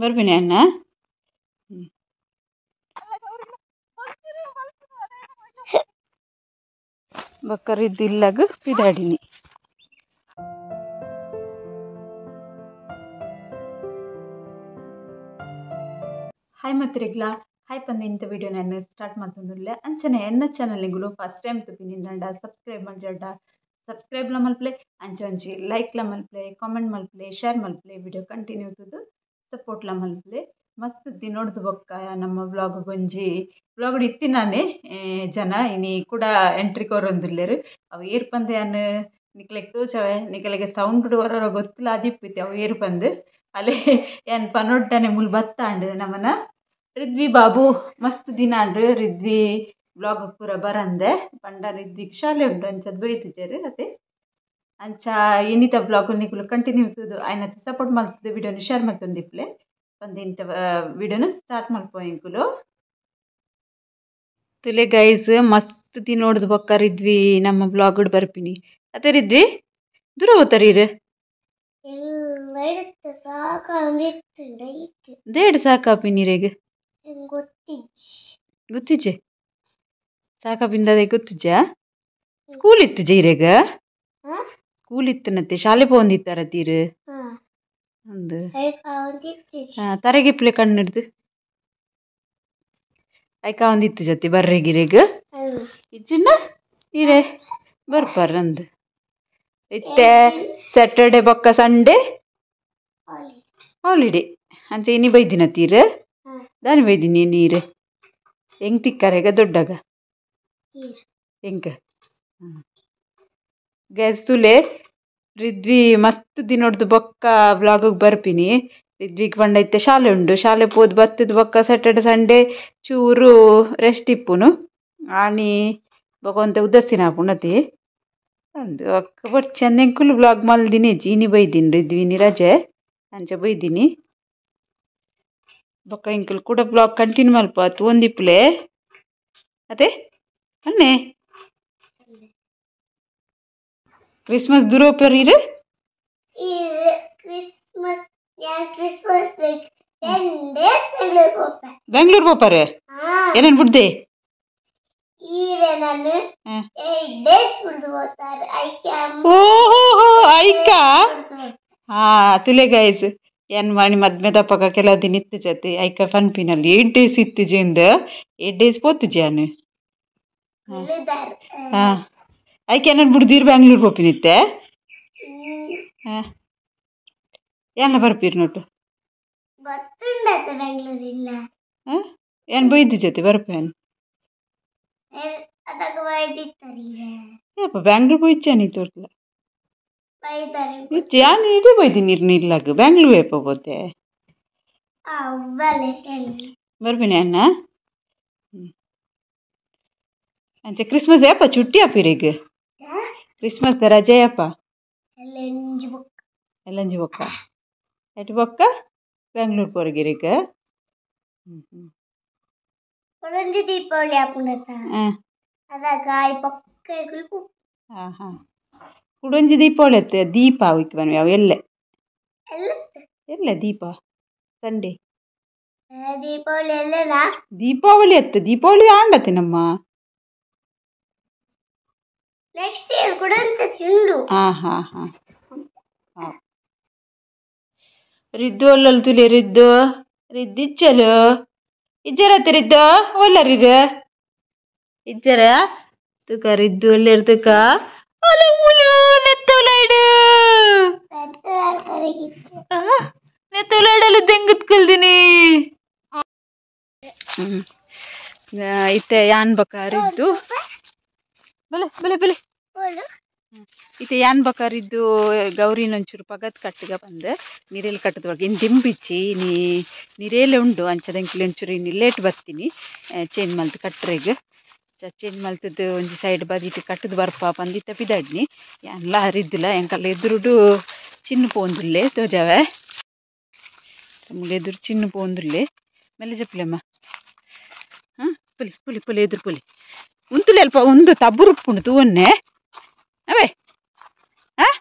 ಬರ್ಪಿನಿ ಅಣ್ಣ. ಬೊಕ್ಕ ರಿದ್ದು ಇಲ್ಲಗ್ ಪಿದಾಡಿನಿ. ಹಾಯ್ ಮತ್ರಿಗ್ಲಾ ಹಾಯ್ ಪಂದು ಇಂಥ ವಿಡಿಯೋ ನಾನು ಸ್ಟಾರ್ಟ್ ಮಾಡ್ತಂದಿಲ್ಲ. ಅಂಚನೆ ಎನ್ನ ಚಾನಲ್ಗಳು ಫಸ್ಟ್ ಟೈಮ್ ತುಪಿನಿಂದ ಸಬ್ಸ್ಕ್ರೈಬ್ ಮಲ್ಜಡ್ಡ ಸಬ್ಸ್ಕ್ರೈಬ್ಲ ಮಲ್ಪಲೆ, ಅಂಚೆ ಒಂಜಿ ಲೈಕ್ಲ ಮಲ್ಪಲೆ, ಕಾಮೆಂಟ್ ಮಲ್ಪಲೆ, ಶೇರ್ ಮಲ್ಪಲೆ, ವಿಡಿಯೋ ಕಂಟಿನ್ಯೂ ತುದು ಸಪೋರ್ಟ್ಲ ಮಲ್ಪಲೆ. ಮಸ್ತ್ ದಿನೋಡ್ದು ಬೊಕ್ಕ ನಮ್ಮ ಬ್ಲಾಗ್ ಒಂಜಿ ಬ್ಲಾಗ್ ಇತ್ತಿನಾನೆ ಜನ ಇನಿ ಕೂಡ ಎಂಟ್ರಿ ಕೊರೊಂದುಲ್ಲೆರ್. ಅವು ಏರ್ ಪಂದ್ ಯಾನ್ ನಿಕ್ಲೆಗ್ ತೋಜವೆ, ನಿಕಲೆಗೆ ಸೌಂಡ್ ಹೊರ ಗೊತ್ತಿಲ್ಲ ಅದಿಪ್ಪಿತ್ತೆ ಅವು ಏರ್ ಪಂದ್. ಅಲ್ಲೇ ಯಾನ್ ಪನೊಡ್ಡನೆ ಮುಲ್ ಬತ್ತಾಂಡ್ ನಮನ ರಿದ್ವಿ ಬಾಬು. ಮಸ್ತ್ ದಿನ ಆಂಡ್ ರಿದ್ವಿ ಬ್ಲಾಗ್ ಪೂರ ಬರಂದೆ ಪಂಡ ರಿದ್ವಿಗ್ ಶಾಲೆ ಉಂಡು ಅಂಚದ್ ಬೈತಿಜೆರ್ ಅತೆ. ಅಂಚ ಇನ್ನಿತ ಬ್ಲಾಗ್ ನಿಕುಲು ಕಂಟಿನ್ಯೂ ತೂದು ಆಯ್ನತ್ ಸಪೋರ್ಟ್ ಮಲ್ತುದು ವಿಡಿಯೋನ ಶೇರ್ ಮಲ್ತೊಂದಿಪ್ಪುಲೆ. ಪಂದ್ ಇಂತ ವಿಡಿಯೋನ ಸ್ಟಾರ್ಟ್ ಮಲ್ಪುವ ಎಂಕುಲು. ತುಲೆ ಗೈಸ್ ಮಸ್ತ್ ದಿನೋಡ್ದು ಬೊಕ್ಕ ರಿದ್ವಿ ನಮ್ಮ ಬ್ಲಾಗ್ ಬರ್ಪಿನಿ ಅತೆ. ರಿದ್ವಿ ದೂರ ಹೋತಾರ ಇರು ದೇಡ್ ಸಾಕಾಪಿನಿ ರೇಗ್ ಗೊತ್ತಿಜ್ಜೆ ಸಾಕಾಪಿಂದ ಗೊತ್ತಿಜ್ಜ? ಸ್ಕೂಲ್ ಇತ್ತು ಜೈರೇಗ? ಸ್ಕೂಲ್ ಇತ್ತನತ್ತೆ ಶಾಲೆ ಪೋಂದಿತ್ತಾರ ತೀರು ಒಂದು ತರೆಗಿಪ್ಲೆ ಕಣ್ಣಿಡ್ದು ಐಕ ಒಂದಿತ್ತು ಜೊತೆ ಬರ್ರೆ ಗಿರೆಗ್ ಇಜ್ಜಿನ ಇರೇ ಬರ್ಪಾರ ಅಂದು. ಇತ್ತೆ ಸ್ಯಾಟರ್ಡೆ ಬೊಕ್ಕ ಸಂಡೇ ಹಾಲಿಡೇ ಅಂಚೆ ಇನಿ ಬೈದಿನ ತೀರು ದಾನಿ ಬೈದಿನಿ ನೀರು ಹೆಂಗ್ ತಿಕ್ಕಾರೆಗ ದೊಡ್ಡಗ ಹೆಂಗ ಗ್ಯಾಸ್ ತುಲೆ. ರಿದ್ವಿ ಮಸ್ತ್ ದಿನೋಡ್ದು ಬೊಕ್ಕ ಬ್ಲಾಗಿಗೆ ಬರ್ಪಿನಿ. ರಿದ್ವಿಗ್ ಪಂಡ ಇತ್ತೆ ಶಾಲೆ ಉಂಡು, ಶಾಲೆ ಪೋದು ಬತ್ತದ ಬೊಕ್ಕ ಸ್ಯಾಟರ್ಡೆ ಸಂಡೇ ಚೂರು ರೆಸ್ಟ್ ಇಪ್ಪುನು ಆನಿ ಬೊಕ್ಕ ಒಂತೆ ಉದಾಸೀನ ಆಪುಂಡು ಅಂದು. ಅಕ್ಕ ಬೊಡ್ಚಂದ ಎಂಕುಲು ಬ್ಲಾಗ್ ಮಲ್ದಿನಿ ಇನಿ ಬೈದಿನಿ ರಿದ್ವಿನಿ ರಜೆ ಅಂಚ ಬೈದಿನಿ. ಬೊಕ್ಕ ಎಂಕುಲು ಕೂಡ ಬ್ಲಾಗ್ ಕಂಟಿನ್ಯೂ ಮಲ್ಪ ತೂವೊಂದಿಪ್ಪುಲೆ ಅತೆ. ಅಣ್ಣೆ ಕ್ರಿಸ್ಮಸ್ ದೂರ ಇರು? ಬೆಂಗಳೂರು ಪೋಪಾರೆ ಏನೇನು ಬಿಡ್ದೆ? ಓಹೋ ಐಕಾ ಹಾ ತುಲೆ ಗೈಸ್ ಏನ್ ಮಾಡಿ ಮದ್ಮೆ ದಪ್ಪಗ ಕೆಲವು ದಿನ ಇತ್ತು ಜೊತೆ ಐಕ ಫನ್ಪಿನಲ್ಲಿ 8 ಡೇಸ್ ಇತ್ತು ಜಿಂದ 8 ಡೇಸ್ ಪೋತು ಜಾನು. ಹಾ ಐಕೆ ಏನೇನು ಬಿಡ್ದಿರ್ ಬೆಂಗ್ಳೂರು ಪೋಪಿನಿತ್ತೆ? ಏನ ಬರ್ಪೀರ್ ನೋಟು ಏನ್ ಬೈದು ಜೊತೆ ಬರ್ಪೇನು? ಬ್ಯಾಂಗ್ಳೂರ್ ಪೋಯ್ಚಾನಿ ತೋರ್ಲ ಯಾನ್ ಇದೇ ಬೈದಿನಿ ಇರ್ನಿಲ್ಲಾಗ ಬ್ಯಾಂಗ್ಳೂರ್ ಏಪ ಪೋತೆ ಬರ್ಪಿನಿ ಅಣ್ಣ. ಅಂಚೆ ಕ್ರಿಸ್ಮಸ್ ಏಪ ಚುಟ್ಟಿ ಆಪಿರಿಗ್? ಕ್ರಿಸ್ಮಸ್ the ರಜೆ ಏಪ? ಎಲ್ಲಂಜಿ ಬೊಕ್ಕ ಎಟ್ ಬೊಕ್ಕ ಬೆಂಗ್ಳೂರು ಪೋರಗಿರಿಗ್. ದೀಪಾವಳಿ ಕುಡೊಂಜಿ ದೀಪಾವಳಿ ಅತ್ತೆ ದೀಪ ಅವಕ್ಕೆ ಬನ್ನಿ ಅವು ಎಲ್ಲೆ ಎಲ್ಲೆ ದೀಪ ಸಂಡೇ ದೀಪಾವಳಿ ದೀಪಾವಳಿ ಅತ್ತೆ ದೀಪಾವಳಿ ಆಂಡತೆ ನಮ್ಮ ನೆಕ್ಸ್ಟ್ ಇಯರ್ ಕುಡೊಂಜಿ. ಹಾ ಹಾ ಹಾ ಹಾ ರಿದ್ದು ಒಲ್ಲಲ್ ತುಲೆ ರಿದ್ದು ರಿದ್ದಿಚ್ಚಲು ಇಜ್ಜರತ್ತೆ ರಿದ್ದು ಒಲ್ಲರಿರು ಇಜ್ಜರ ತುಕ ರಿದ್ದು ಒಲ್ಲೆರ್ ತುಕ ಅಲ ಉಲು ನೆತ್ತೊಲೈಡು ನೆತ್ತೊಲೈಡಲು ದೆಂಗುತ್ಕೊಲ್ದಿನಿ. ಇತ್ತೆ ಯಾನ್ ಬಕ ರಿದ್ದು ಬಲೆ ಬಲೆ ಬಲೆ ಇತ್ತೆ ಯಾನ್ ಬಕಾರಿದ್ದು ಗೌರಿನ ಒಂಚೂರು ಪಗತ್ ಕಟ್ಟಿಗ ಬಂದು ನೀರೇಲಿ ಕಟ್ಟದ ಇನ್ನು ದಿಂಬಿಚ್ಚಿ ನೀ ನೀರೇಲೆ ಉಂಡು ಅಂಚದಂಕಿಲ್ ಒಂಚೂರು ಇನ್ನು ಲೇಟ್ ಬರ್ತೀನಿ ಚೇಂಜ್ ಮಲ್ತು ಕಟ್ರೆಗ್ ಚೇಂಜ್ ಮಲ್ತದ್ದು ಒಂಜಿ ಸೈಡ್ ಬದಿಟ್ಟು ಕಟ್ಟದು ಬರ್ಪ ಪಂದಿತ್ತ ಪಿದಾಡ್ನಿ ಯಾನ್ಲ ಹರಿದ್ದಿಲ್ಲ ಎಂಕಲ್ಲ ಎದುರುಡು ಚಿನ್ನ ಪೋಂದುಲ್ಲೆ ತೋಜಾವೆ ಎದುರು ಚಿನ್ನ ಪೋಂದುಲ್ಲೆ ಮೆಲ್ಲ ಜಪ್ಪಲೆಮ್ಮ. ಹಾಂ ಪುಲಿ ಪುಲಿ ಪುಲಿ ಎದುರು ಪುಲಿ ಉಂತುಲೆ ಅಲ್ಪ ಒಂದು ತಬ್ಬುರುಪ್ಪುಂಡು ತೂವನ್ನೆ ಅವೇ. ಹಾಂ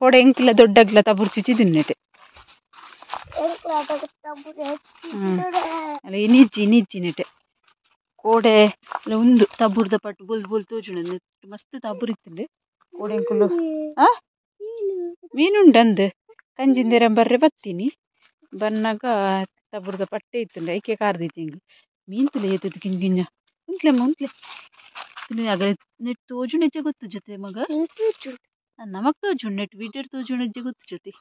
ಓಡೆ ಎಂಕಿಲ್ಲ ದೊಡ್ಡಗ್ಲ ತಬ್ಬುರು ಚುಚ್ಚಿ ತಿನ್ನೈತೆ. ಅಲ್ಲ ಇನಿಜ್ಜಿ ಇನಿಜ್ಜಿ ನೆಟೆ ಕೋಡೆ ಅಲ್ಲ ಉಂದು ತಬುರ್ದ ಪಟ್ಟು ಬೊಲ್ ಬೊಲ್ ತೋಜುಂಡು ಮಸ್ತ್ ತಬುರ್ ಇತ್ತುಂಡು ಕೋಡೆ ಎಂಕುಲು ಆ ಮೀನುಂಡಂದು ಕಂಜಿಂದೆರ ಬರ್ರೆ ಬತ್ತೀನಿ ಬನ್ನಾಗ ತಬುರ್ದ ಪಟ್ಟೆ ಇತ್ತುಂಡು ಐಕೆ ಕಾರ್ದಿತ್ತು ಹಿಂಗೆ ಮೀನು ತುಲೆ ಏತದ್ದು ಗಿಂಜ ಗಿಂಜ ಉಂತ್ಲೆಮ್ಮ ಉಂತ್ಲೆ ತುಲೆ ಅಗಲೆ ನೆಟ್ ತೋಜುಂಡು ಹೆಚ್ಚ ಗೊತ್ತು ಜೊತೆ ಮಗ ನಮಕ್ ತೋಜುಂಡು ನೆಟ್ ವೀಡಿಯೋ ತೋಜುಂಡು ಹೆಜ್ಜೆ ಗೊತ್ತು ಜೊತೆ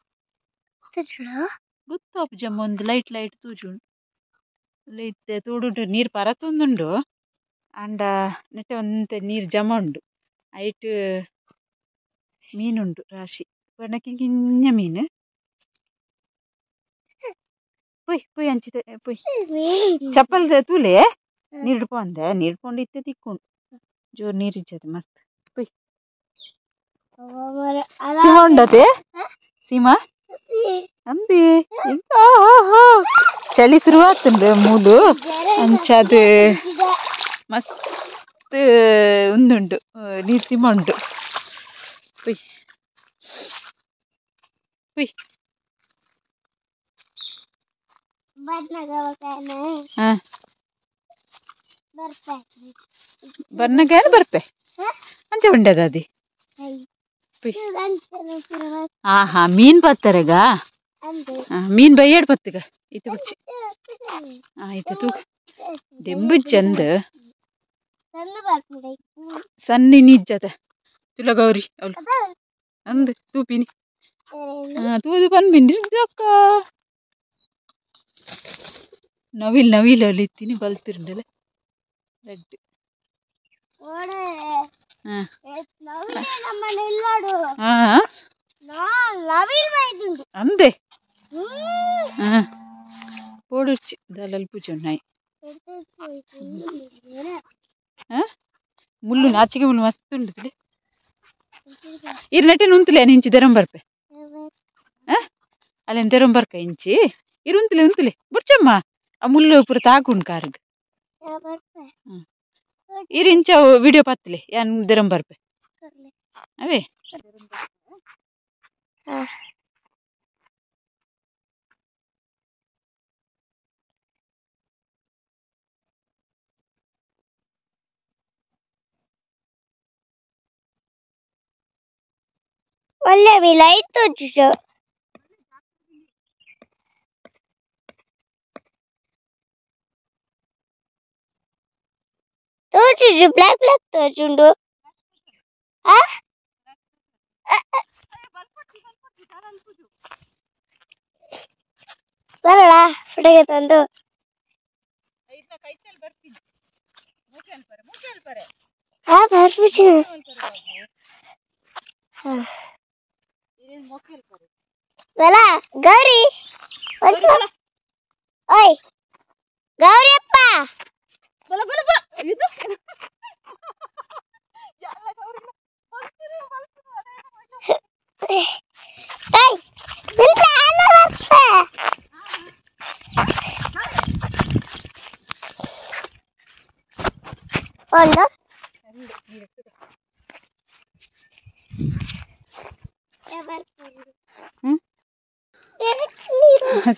ಗೊತ್ತು ಅಪ್ಪಜಮ್ಮ ಒಂದು ಲೈಟ್ ಲೈಟ್ ತೋಜುಂಡು ಇತ್ತೆ ತೋಡುಂಟು ನೀರು ಪರತೊಂದುಂಡು ಅಂಡ ನೆಟ್ಟೆ ಒಂತೆ ನೀರು ಜಮ ಉಂಡು ಐಟ್ ಮೀನುಂಡು ರಾಶಿ ಬಣ್ಣಕ್ಕೆ ಕಿಂಜ ಮೀನು ಪೊಯ್ ಪೊಯ್ ಅಂಚಿತೆ ಪೊಯ್ ಚಪ್ಪಲ್ ತೂಲೆ ನೀರು ಪೋಂದೆ ನೀರು ಪೋಂಡು ಇತ್ತೆ ತಿಕ್ಕೊಂಡು ಜೋರು ನೀರು ಇಜ್ಜತೆ ಮಸ್ತ್ ಪೊಯ್ ಸೀಮಾ ಉಂಡತೆ ಸೀಮಾ ಅಂದಿ ಚಳಿ ಶುರುವಾತುಂಡು ಮೂಲು ಅಂಚಾದ ಮಸ್ತ್ ಉಂದುಂಡು ನೀರು ಸೀಮ ಉಂಡು ಪೊಯ್ ಪೊಯ್ ಬನ್ನಗ ಬರ್ಪೆ ಅಂಚ ಉಂಡದ ಅದಿ ಹಾ ಹಾ ಮೀನ್ ಬತ್ತಾರೆಗ ಮೀನ್ ಬೈಯಡ್ ಬತ್ತಗ ಇತ್ತೆ ಬುಚ್ಚಿ ಇತ್ತೆ ತೂಕ ದೆಂಬು ಚಂದ ಸಣ್ಣ ನಿಜ್ಜದ ತುಲ ಗೌರಿ ಅವಳು ಅಂದ್ ತೂಪಿನಿ ತೂದು ಪನ್ಬಿಂಡಿ ಅಕ್ಕ ನವಿಲ್ ನವಿಲ್ ಅಲ್ಲಿ ಇತ್ತೀನಿ ಬಲ್ತಿರಂಡಲ್ಲ ರೆಡ್ ಅಂದೆ ಪೋಡುಚ್ಚಿ ದಲ್ಲಲ್ ಪೂಜೆ ನಾಯಿ ಮುಳ್ಳು ನಾಚಿಗೆ ಮುಳ್ಳು ಮಸ್ತ್ ಉಂಡು ಇರ್ ನೆಟ್ಟೆ ಉಂತುಲೆ ಇಂಚಿ ದೆರಂ ಬರ್ಪೆ ಅಲ್ಲೇನು ದೆರಂ ಬರ್ಕ ಇಂಚಿ ಇರು ಉಂತುಲೆ ಉಂತುಲೆ ಬುಡ್ಚಮ್ಮ ಆ ಮುಳ್ಳು ಪೂರ ತಾಗುಂಡು ಕಾರ್ಗ್ ಇರು ಇಂಚ ವಿಡಿಯೋ ಪತ್ತಲೆ ಯಾನ್ ದೆರಂ ಬರ್ಪೆ ಅವೇ ಒಳ್ಳೆ ಲೈಟ್ ತೋಜುಜು ತೋಜುಜು ಬ್ಲ್ಯಾಕ್ ಬ್ಲ್ಯಾಕ್ ತೋಜುಂಡು ಆ ಬರಳ ಫುಡಗೆ ತಂದು ಹಾ ಬರ್ಪುಜಿ ಹಾ ಬಲ ಗೌರಿ ಓಯ್ ಗೌರಿಯಪ್ಪ ಬಲ ಬಲ ಬಲ ಇದು ಏಯ್ ನಿಂತ ಅಲ್ಲ ಬರ್ಪ ಒಂದು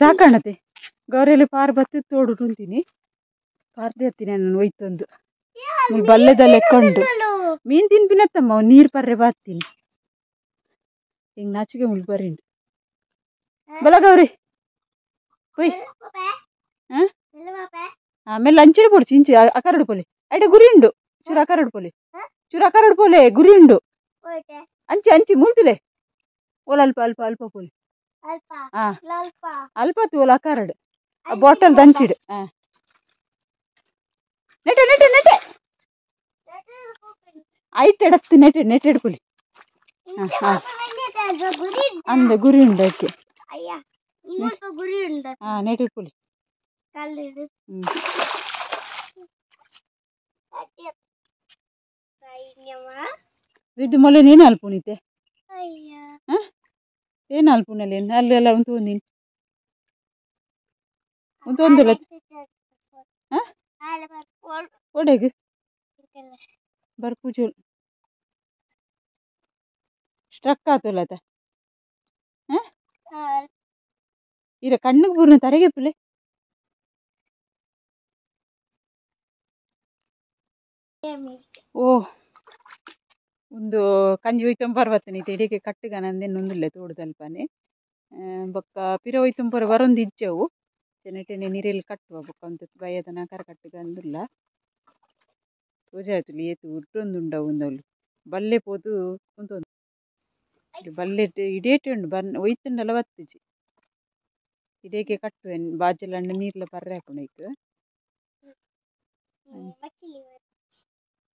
ಸಾಕಾಣತೆ ಗೌರಿಯಲ್ಲಿ ಪಾರ್ ಬತ್ತಿ ತೋಡು ಅಂತೀನಿ ಪಾರ್ದೆ ಹತ್ತೀನಿ ನಾನು ಒಯ್ತೊಂದು ಬಲ್ಲೆದ ಲೆಕ್ಕೊಂಡು ಮೀನು ತಿನ್ಪಿನತ್ತಮ್ಮ ನೀರು ಪರ್ರೆ ಬಾತ್ತೀನಿ ಹಿಂಗೆ ನಾಚಿಗೆ ಮುಳ್ಳು ಬರ್ರಿಂಡು ಬಲ ಗೌರಿ ಪೊಯ್ ಹಾಂ ಆಮೇಲೆ ಅಂಚಿಡು ಪೊಡ್ಚಿ ಇಂಚಿ ಅಕರಡು ಪೋಲೆ ಐಡೆ ಗುರಿ ಉಂಡು ಚೂರು ಅಕರಡು ಪೋಲೆ ಚೂರು ಅಕರಡು ಪೋಲೆ ಗುರಿ ಉಂಡು ಅಂಚಿ ಅಂಚಿ ಮುಲ್ತುಲೆ ಓಲ ಅಲ್ಪ ಅಲ್ಪ ಅಲ್ಪ ಪೋಲೆ ಹಾ ಅಲ್ಪ ತೋಲ ಅಕರಡು ಆ ಬಾಟಲ್ ದಂಚಿಡು ಹಾಂ ನೆಟೆ ನೆಟೆ ನೆಟೆ ಐಟ್ ಎಡತ್ತು ನೆಟೆ ನೆಟೆ ಹಿಡ್ಕೊಳ್ಳಿ ಹಾಂ ಅಂದ ಗುರಿ ಉಂಡು ಅದಕ್ಕೆ ಹಾಂ ನೆಟ್ ಹಿಡ್ಕೊಳ್ಳಿ ಹ್ಞೂ ಇದು ಮೊಲೆ ನೀನು ಅಲ್ಪುನಿತೆ ಹಾಂ ಏನು ಅಲ್ಪುನಲ್ಲಿ ಅಲ್ಲೆಲ್ಲ ಉಂಟು ನೀನು ಉಂಟು ಒಂದಿಲ್ಲ ಹಾಂ ಒಡೆಗೆ ಬರ್ಪೂಜೆ ಸ್ಟ್ರಕ್ ಆತಲ್ಲ ಹಾಂ ಇರ ಕಣ್ಣಿಗೆ ಬೂರ್ನ ತರೆಗೆ ಪುಲೆ ಓ ಒಂದು ಕಂಜಿ ಒಯ್ತೊಂಬ ಪರ್ವತನಿ ಇಡೀ ಕಟ್ಟುಗನಂದೆ ನೊಂದುಲ್ಲೆ ತೋಡುದಲ್ಪನೆ ಬೊಕ್ಕ ಪಿರ ಒಯ್ತೊಂಬರ ಬರೊಂದು ಇಜ್ಜವು ಚೆನ್ನಟೆನೆ ನೀರಲ್ಲಿ ಕಟ್ಟುವ ಬೊಕ್ಕ ಒಂದು ಬಯದನ ಕರ ಕಟ್ಟುಗಂದುಲ್ಲ ತೋಜಾಯ್ತು ಏತು ಉರ್ಟೊಂದುಂಡವು ಒಂದವಳು ಬಲ್ಲೆ ಪೋದು ಉಂತೊಂದು ಬಲ್ಲೆ ಇಡೇಟೆ ಉಂಡು ಬನ್ ಒಯ್ತುಂಡಲ ಬತ್ತಿಜಿ ಇಡೇಕೆ ಕಟ್ಟುವೆ ಬಾಜಲಂಡ ನೀರ್ಲ ಬರ್ರೆ ಹಾಕೊಂಡು ಐಕ್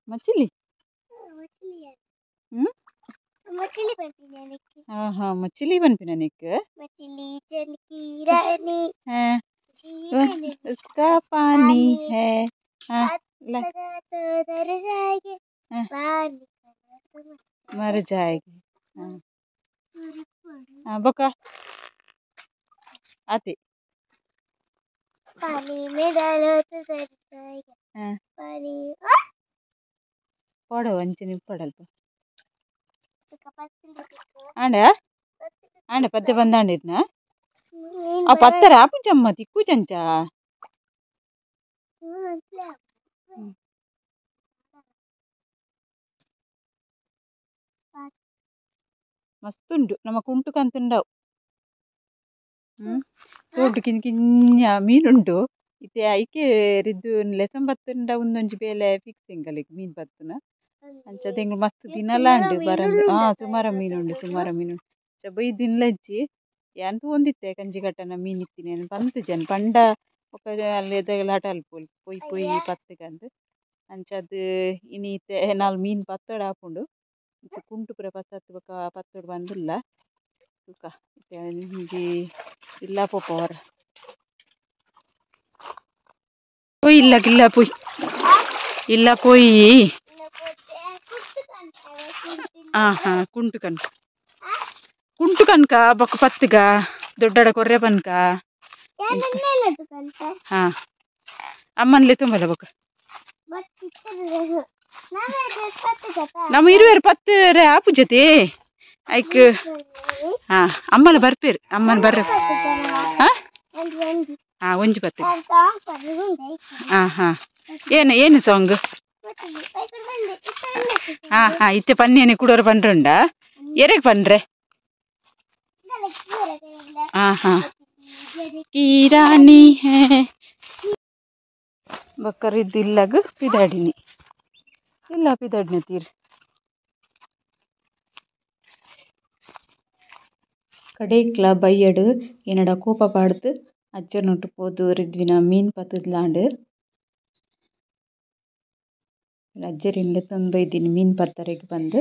ಮಚ್ಚಿಲಿ मछली बनती हाँ हाँ मछली बनपी ना मछली जल की रानी है उसका पानी है। हाँ तो उधर जाएंगे पानी मर जाएगी। हाँ हाँ बका आते पानी में डालो तो तर जाएगा। हाँ पानी पड़ो अंचने पड़ल ಆಂಡ ಆಂಡ ಪದ್ಯ ಬಂದಾಂಡಿದ್ನ ಆ ಪತ್ತರ ಆಪುಜಮ್ಮ ತಿಕ್ಕು ಚಂಚ ಮಸ್ತುಂಡು ನಮ್ಮ ಕುಂಟು ಕಂತುಂಡವು ತೋಟು ಕಿನ್ ಕಿಂಜ ಮೀನುಂಡು ಇತ್ತೆ ಐಕೆ ರಿದ್ದು ಲೆಸಂ ಬತ್ತುಂಡ ಒಂದೊಂಜಿ ಬೇಲೆ ಫಿಕ್ಸ್ ಎಂಗಲಿಗೆ ಮೀನು ಬತ್ತುನ ಅಂಚ ಎಂಗ್ಲು ಮಸ್ತ್ ದಿನಲ ಉಂಡು ಬರಂದು. ಹಾಂ ಸುಮಾರ ಮೀನುಂಡು ಸುಮಾರ ಮೀನುಂಡು ಚ ಬೈ ದಿನಲಜ್ಜಿ ಯಾನ್ ತೂವೊಂದಿತ್ತೆ ಕಂಜಿ ಕಟ್ಟನ ಮೀನು ಇತ್ತಿನಿ ಪಂತ್ ಜನ ಪಂಡ ಬೊಕ ಅಲ್ಲಿ ಲಾಟ ಅಲ್ಪ ಪೊಯ್ ಪೊಯ್ ಪತ್ತುಗಂದು ಅಂಚ ಅದು ಇನಿ ಇತ್ತೆ ನಾಲ್ ಮೀನು ಪತ್ತೊಡು ಆಪುಂಡು ಅಂಚ ಕುಂಟು ಪೂರ ಪತ್ತತ್ತು ಬೊಕ ಪತ್ತೊಡು ಬಂದುಲ್ಲ ತೂಕ ಇತ್ತೆ ಒಂಜಿ ಇಲ್ಲ ಪೋಪ ಹೊರ ಪೊಯ್ ಇಲ್ಲ ಗಿಲ್ಲ ಪೊಯ್ ಇಲ್ಲ ಪೊಯ್. ಹಾಂ ಹಾಂ ಕುಂಟು ಕನಕ ಕುಂಟು ಕನಕ ಬೊಕ್ಕ ಪತ್ತುಗ ದೊಡ್ಡಡ ಕೊರ್ರೆ ಪನ್ಕ. ಹಾಂ ಅಮ್ಮನ್ಲೆ ತುಂಬಲ್ಲ ಬೊಕ್ಕ ನಮ್ಮ ಇರುವೆರು ಪತ್ತು ಆಪು ಜೊತೆ ಐಕ್. ಹಾಂ ಅಮ್ಮನ ಬರ್ಪೇರು ಅಮ್ಮನ ಬರ್ರೆ. ಹಾಂ ಹಾಂ ಒಂಜಿ ಪತ್ತು. ಹಾಂ ಹಾಂ ಏನು ಏನು ಸಾಂಗ್? ಹಾಂ ಹಾಂ ಇತ್ತೆ ಪನ್ನೇನೆ ಕುಡೋರು ಪಂಡ್ರುಂಡ ಎರೆಗ್ ಪನ್ರೆ? ಹಾಂ ಹಾಂ ಕೀರಾಣಿ ಹೇ ಬಕ್ಕರಿದ್ದು ಇಲ್ಲಾಗ ಪಿದಾಡಿನಿ ಇಲ್ಲ ಪಿದಾಡಿನ ತೀರ್ ಕಡೇಕ್ಲ ಬೈಯಡು ಏನಡ ಕೋಪ ಪಾಡ್ದು ಅಜ್ಜನೊಟ್ಟು ಪೋದು ರಿದ್ವಿನ ಮೀನು ಪತ್ತದ್ಲಾಂಡು ಅಜ್ಜರಿಂದ ತಂಬೈದೀನಿ ಮೀನು ಪತ್ತರೆಗೆ ಬಂದು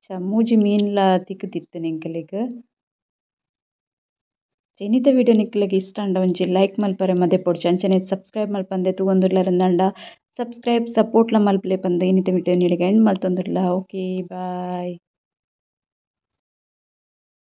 ಚ ಮೂಜಿ ಮೀನ್ಲ ತಿಕ್ಕುದಿತ್ತು ಎಂಕಲೆಗ್. ಇನಿತ ವಿಡಿಯೋ ನಿಕ್ಲೆಗ್ ಇಷ್ಟ ಅಂಡ ಒಂಜಿ ಲೈಕ್ ಮಲ್ಪರೆ ಮದೆ ಪೊಡ್ಚಿ ಅಂಚನೆ ಸಬ್ಸ್ಕ್ರೈಬ್ ಮಲ್ಪಂದೆ ತೂವೊಂದುಲ್ಲರಂದಂಡ ಸಬ್ಸ್ಕ್ರೈಬ್ ಸಪೋರ್ಟ್ಲ ಮಲ್ಪಲೆ ಪಂದ್ ಇನಿತ ವಿಡಿಯೋ ನಿಡೆಗೆ ಎಂಡ್ ಮಲ್ತೊಂದುಲ್ಲ. Okay bye.